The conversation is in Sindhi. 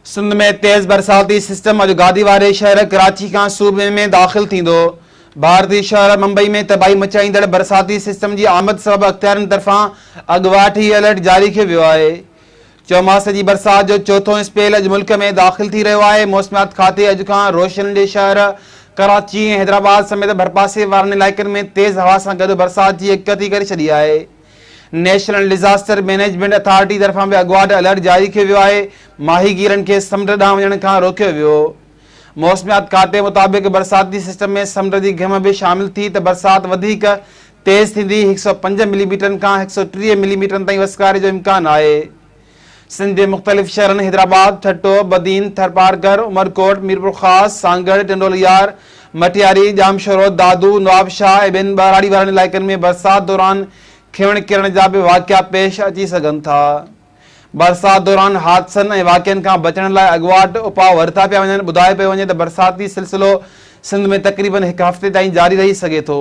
سنڌ ۾ تيز برساتي سسٽم اڄ گادي واري شهر ڪراچي کان صوبي ۾ داخل ٿيندو. ڀارتي شهر ممبئي ۾ تباهي مچائيندڙ برساتي سسٽم جي آمد سبب اختيارين طرفان اڳواٽ ئي الرٽ جاري ڪيو ويو آهي. چوماسي جي برسات جو چوٿون اسپيل اڄ ملڪ ۾ داخل ٿي رهيو آهي. موسميات کاتي اڄ کان روشن جي شهر ڪراچي ۽ حيدرآباد سميت ڀرپاسي وارن علائقن ۾ تيز هوا سان گڏ برسات جي اڳڪٿي ڪري ڇڏي آهي. نيشنل ڊزاسٽر مئنيجمينٽ اٿارٽي طرفان به اڳواٽ الرٽ جاري ڪيو ويو آهي، ماهيگيرن کي سمنڊ ڏانهن وڃڻ کان روڪيو ويو. موسميات کاتي مطابق برساتي سسٽم ۾ سمنڊ جي گهم به شامل ٿي ته برسات وڌيڪ تيز ٿيندي، 105 ملي ميٽرن کان 130 ملي ميٽرن تائين وسڪاري جو امڪان آهي. سنڌ جي مختلف شهرن حيدرآباد، ٺٽو، بدين، ٿرپارڪر، عمرڪوٽ، ميرپورخاص، سانگهڙ، ٽنڊوالهيار، مٽياري، ڄامشورو، دادو، نوابشاهه ۽ ٻين ٻهراڙي وارن علائقن ۾ برسات دوران کنوڻ ڪرڻ جا به واقعا پيش اچي سگهن ٿا. برسات دوران حادثن ۽ واقعن کان بچڻ لاء اڳواٽ اپاء ورتا پيا وڃن. ٻڌايو پيو وڃي ته برساتي سلسلو سنڌ ۾ تقريبن هڪ هفتي تائين جاري رهي سگهي ٿو.